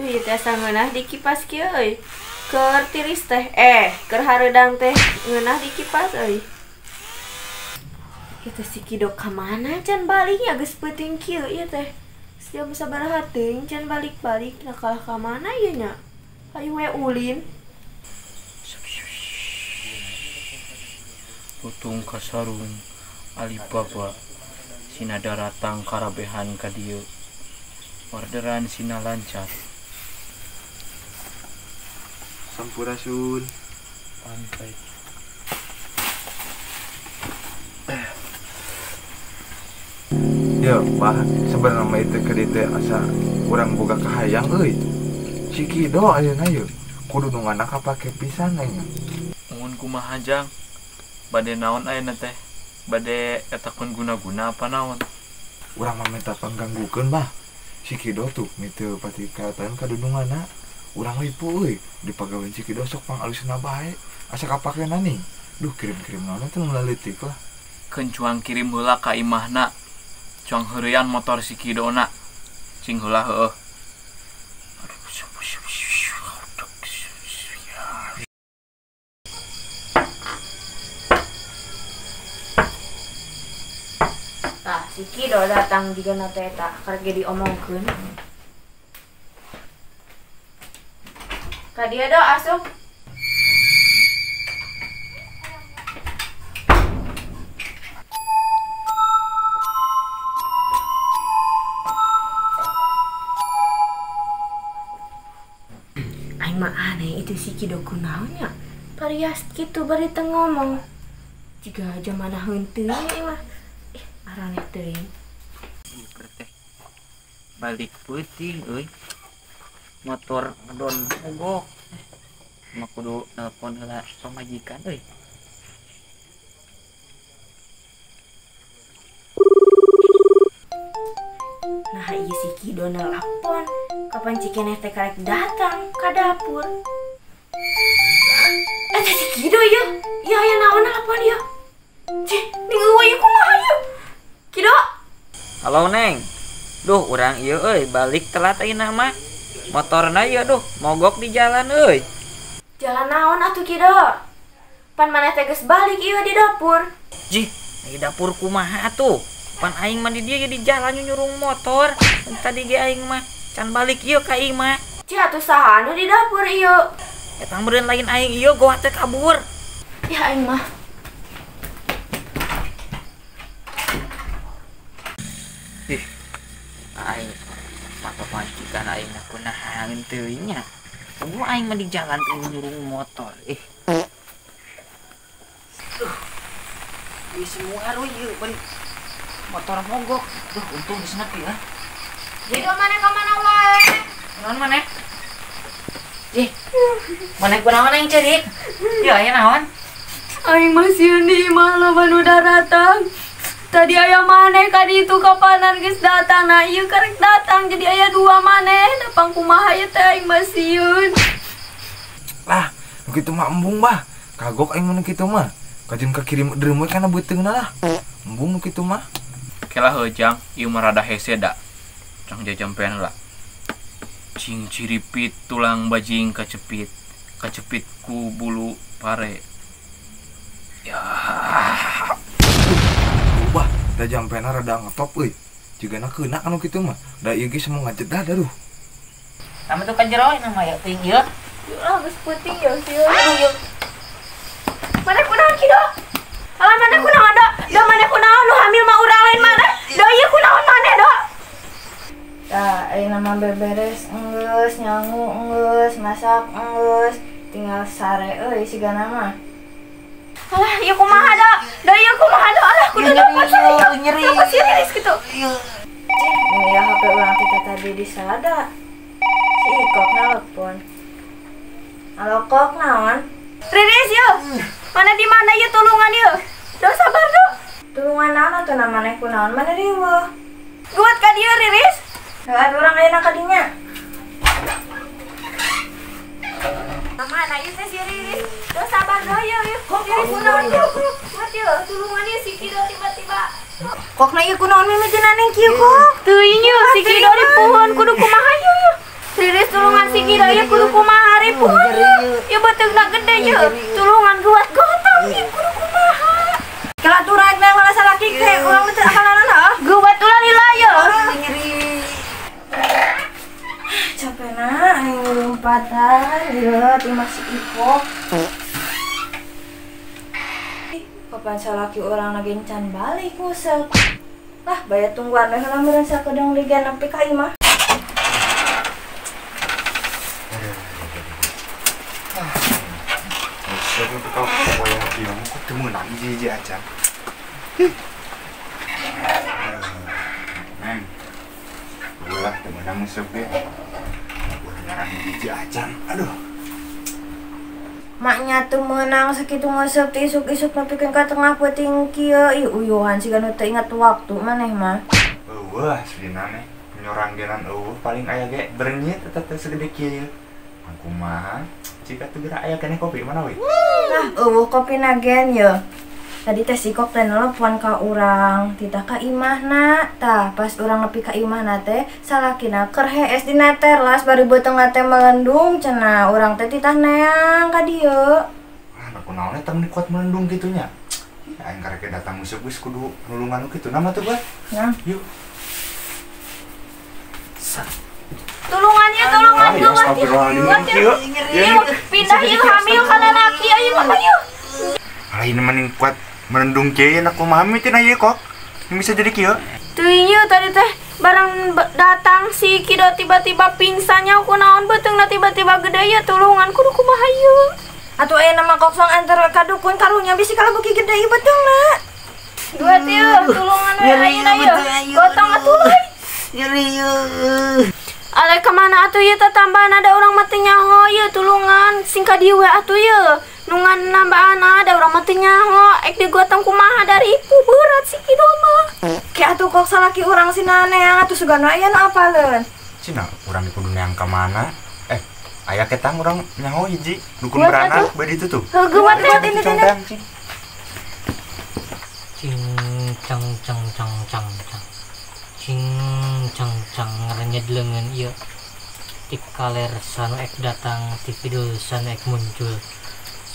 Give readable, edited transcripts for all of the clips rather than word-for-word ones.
Duh ieu teh asa ngeunah dikipas kieu euy. Keur tiris teh, keur hareudang teh ngeunah dikipas euy. Ieu teh si Kido ka mana can baliknya geus peuting kieu ieu teh. Jam sabaraha teuing can balik-balik, nah kalah ka mana ieu nya? Hayu we ulin. Putung kasarung Alibaba sina daratang karabehan ka dieu. Orderan sina lancar. Sampurasun. Pantai. Ya, Pak, sebenarnya mah itu ke dieu asa urang boga kahayang euy. Si Kido ayeuna yeuh kudu nu ngana kapake pisan ayeuna. Mun kumaha jang? Bade naon ayeuna teh? Bade eta kun guna-guna apa naon? Urang mah minta pangganggukeun, Bah. Si Kido tuh mite patikatan ka dudunganna. Urang ripu euy, dipagawean si Kido sok pangalusna bae. Asa kapakena nih. Duh, kirim-kirim naon teh nu laleutik lah. Keun cuang kirim heula ka imahna. Cuang heureuyan motor si Kidona. Cing heula heueuh. Tah, si Kido datang juga na teh eta karek ge diomongkeun. Ka dieu do asup. Aing mah aneh itu si Kido kunaon nya. Parias kitu bari teu ngomong. Jiga jamana heunteu nya ieu mah. Ih, araneh teuing. Ieu teh balik peuting euy. Motor ngedon mogok. Mah kudu nelpon heula pamajikan euy. Nah, ieu si Kido nelpon. Kapan Cikeneh teh karek datang ka dapur. Eta si Kido ieu. Ieu aya naon nelpon ieu? Cih, ning eueuh ieu kumaha ieu? Kido. Halo Neng. Duh, urang ieu euy balik telat ayeuna mah. Motorna ieu duh mogok di jalan euy. Jalan naon atuh Kido? Pan maneh teh geus balik ieu di dapur. Jih, di dapur kumaha atuh? Pan aing mah di dieu di jalan nyurung motor. Tadi ge aing mah can balik ieu ka imah. Cih atuh saha anu di dapur ieu? Eta meureun lain aing ieu goa teh kabur. Ya aing mah. Ih, aing mata pancikan aing mah kunahan teuing nya. Tunggu aing mah di jalan teh nyurung motor. Ih. Duh. Ieu semua aruy ieu bari motor mogok. Duh, untung geus nepi lah. Kido maneh ka mana wae? Naon maneh? Ih, maneh kunaon aing ceurik? Ieu aya naon? Aing mah sieun di imah loba nu daratang. Tadi aya maneh ka ditu kapanan geus datang. Nah, ieu karek datang jadi aya dua maneh. Napang kumaha ieu teh aing mah sieun. Lah, nu kitu mah embung, Bah. Kagok aing mah nu kitu mah. Kajeun ka kirim deureuh we kana beuteungna lah. Embung nu kitu mah. Kela heuh jang, ieu mah rada hese da. Cang jajampean heula. Cing ciripit tulang bajing kacepit, kacepit ku bulu pare. Ya. Bah, da jampena rada ngetop euy. Jigana keuna anu kitu mah. Da ieu ge semua ngajedah aduh. Tama tuh ka jero nama ya teuing ieu. Lah geus peuting ya sieun. Aduh ieu. Maneh kunaon Kido? Alah maneh kunaon do? Do maneh kunaon nu hamil mah urang lain maneh? Do ieu kunaon maneh do? Tah, ayeuna mah beberes enggeus, nyangu enggeus, masak enggeus, tinggal sare euy sigana mah. Alah, ieu kumaha do? Do ieu kumaha do? Alah, kudu dapat saya. Nyeri. Dapat si Riris kitu. Cih, ya HP urang teh tadi disada. Si Ikok nelpon. Halo Kok, naon? Riris yeuh. Mana di mana ieu tulungan ieu? Do sabar do. Tulungan naon atuh na maneh kunaon maneh riweuh. Guat ka dieu Riris. Heeh, urang ayeuna ka dinya. Mana ieu teh si Riris? Do sabar do ieu ieu. Riris kunaon ieu? Guat ieu tulungan ieu si Kido tiba-tiba. Kok na ieu kunaon mimiti naneng kieu kok? Teuing ieu si Kido di pohon kudu kumaha ieu ieu. Riris tulungan si Kido ieu kudu kumaha ripuh ieu. Ieu beuteungna gede ieu. Tulungan geuwat gotong ieu kudu kumaha. Kala turang nang malah salaki ke urang mah teu akalanana ah. Geuwat ulah lila ieu. Nyeri. Capek na aing lompatan ieu ti masih ipok. Kapan salaki urang lagi encan balik nguseup. Lah baya tungguan we heula meureun sakedeung liga nepi ka imah. Nguseup nepi ka poe ieu mah kok teu meunang hiji-hiji acan. Neng. Ulah teu meunang nguseup ge. Ulah hiji acan. Aduh. Maknya tuh menang sakitu nguseup teh isuk-isuk nepikeun ka tengah peuting kieu. Ih uyuhan siga nu teu inget waktu maneh mah. Eueuh aslina meh nyorang genan eueuh paling aya ge berenyit eta teh segede kieu. Kumaha? Jika teu geura aya keneh kopi mana we? Lah eueuh kopina gen ye. Tadi teh si kok teh nelpon ka urang, titah ka imahna. Tah pas urang nepi ka imahna teh salakina keur hees dina teras bari beuteungna teh melendung cenah. Urang teh titah neang ka dieu. Ah, kunaon eta meni kuat melendung kitu nya. Aing karek datang nguseup geus kudu nulungan kitu nama tuh bah. Nah, yuk. Tulungan ya, tulungan geuwat ieu. Pindah ieu hamil ka lalaki ayeuna mah ieu. Lain mending kuat melendung kieu na kumaha mitina ieu kok. Bisa jadi kieu. Teuing ieu tadi teh barang datang si Kido tiba-tiba pingsannya kunaon beuteungna tiba-tiba gede ieu tulungan kudu kumaha ieu. Atuh aya nama kok song antar ka dukun karunya bisi kalau beuki gede ieu beuteungna. Duet ieu tulungan we ayeuna ieu. Gotong atuh euy. Nyeri ieu. Ale kemana atuh ieu tatambahan ada urang mah teu nyaho ieu tulungan sing ka dieu we atuh ieu. Nungan nambahan ada urang mah teu nyaho ek digotong kumaha dari ibu berat si Kido mah. Ke atuh kok salaki urang sina neang atuh sugana aya nu apaleun. Cina urang kudu neang ka mana? Aya ketang urang nyaho hiji dukun beranak beuh ditu tuh. Heuh geuwat teh ini teh. Cing cang cang cang cang cang. Cing cang cang ngarenyed leungeun ieu. Ti kaler sanu ek datang, ti kidul sanu ek muncul.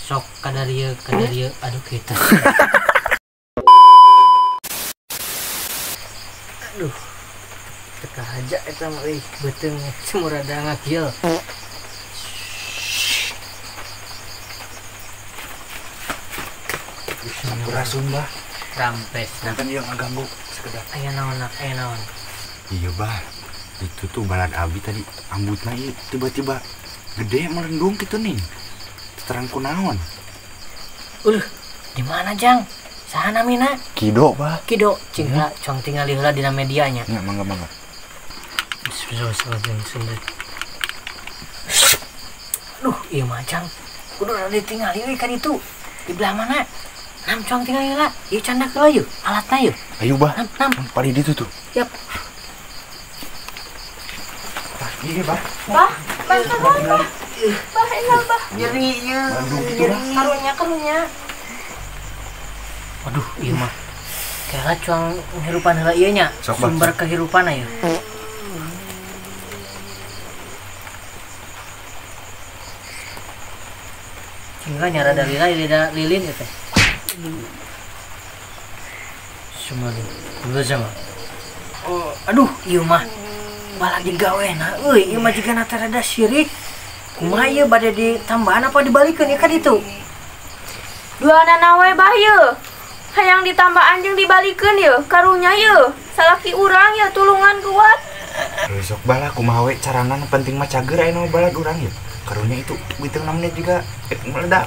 Sok kadarieu kadarieu aduh kitu. Aduh. Teka aja eta mah euy beuteung semurada ngakil. Sampurasun bah. Rampes. Nanti ieu ngaganggu sekedar. Aya naon nak, aya naon. Iya bah, itu tuh balad abi tadi ambutna ieu tiba-tiba gede melendung gitu nih. Terang kunaon. Di mana Jang? Saha namina? Kido bah. Kido, cing heula cong tingali heula dina medianya. Nya mangga mangga. Bismillahirrahmanirrahim. Aduh, ieu mah Jang. Kudu rada ditingali euy ka ditu. Di belah mana? Nam cong tingali heula. Ieu candak heula yeuh, alatna yeuh. Ayo bah. Nam, nam. Pari ditu tuh. Yap. Tah, ieu bah. Bah, bah, bah. Bah, enak bah. Nyeri ieu. Karunya karunya. Waduh, ieu mah. Kela cuang ngirupan heula ieu nya. Sumber kehirupan ieu. Cingga nya rada lila lila lilin ieu teh. Semua sama. Oh, aduh, ieu mah balagi gawena euy, ieu mah jigana teh rada syirik. Kumaha ieu bade ditambahan apa dibalikeun ieu ka ditu? Duanana we bah ieu. Hayang ditambah anjing dibalikeun ieu, karunya ieu. Salaki urang ieu tulungan kuat. Besok bah lah kumaha we carana nu penting mah cager aya nu balad urang ieu. Karunya itu beuteung namanya juga meledak.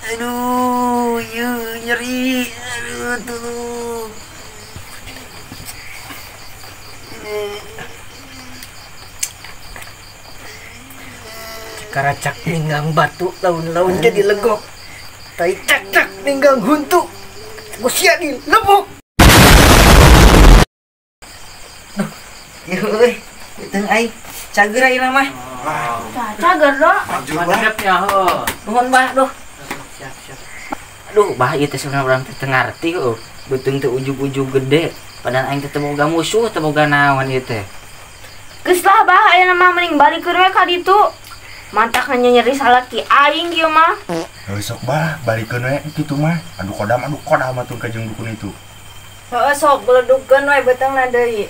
Aduh, ieu nyeri. Aduh, tolong. Karacak ninggang batu, laun-laun jadi legok. Tai cak-cak ninggang huntu. Usia di lebok. Duh, ieu euy, beuteung aing cager ayeuna mah. Tah, cager do. Mantap ya, heuh. Nuhun bah, duh. Siap, siap. Aduh, bah ieu teh sebenarnya urang teh teu ngarti heuh. Beuteung teh ujug-ujug gede, padahal aing teh teu boga musuh, teu boga naon ieu teh. Geus lah bah, ayeuna mah mending balikeun we ka ditu. Mantak hanya nyeri salaki aing ieu mah. Heuh sok bah, balikeun we kitu mah. Adu kodam atuh ka jeung dukun itu. Heeh sok beledugkeun we beuteungna deui.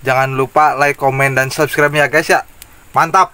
Jangan lupa like, komen, dan subscribe ya guys ya. Mantap!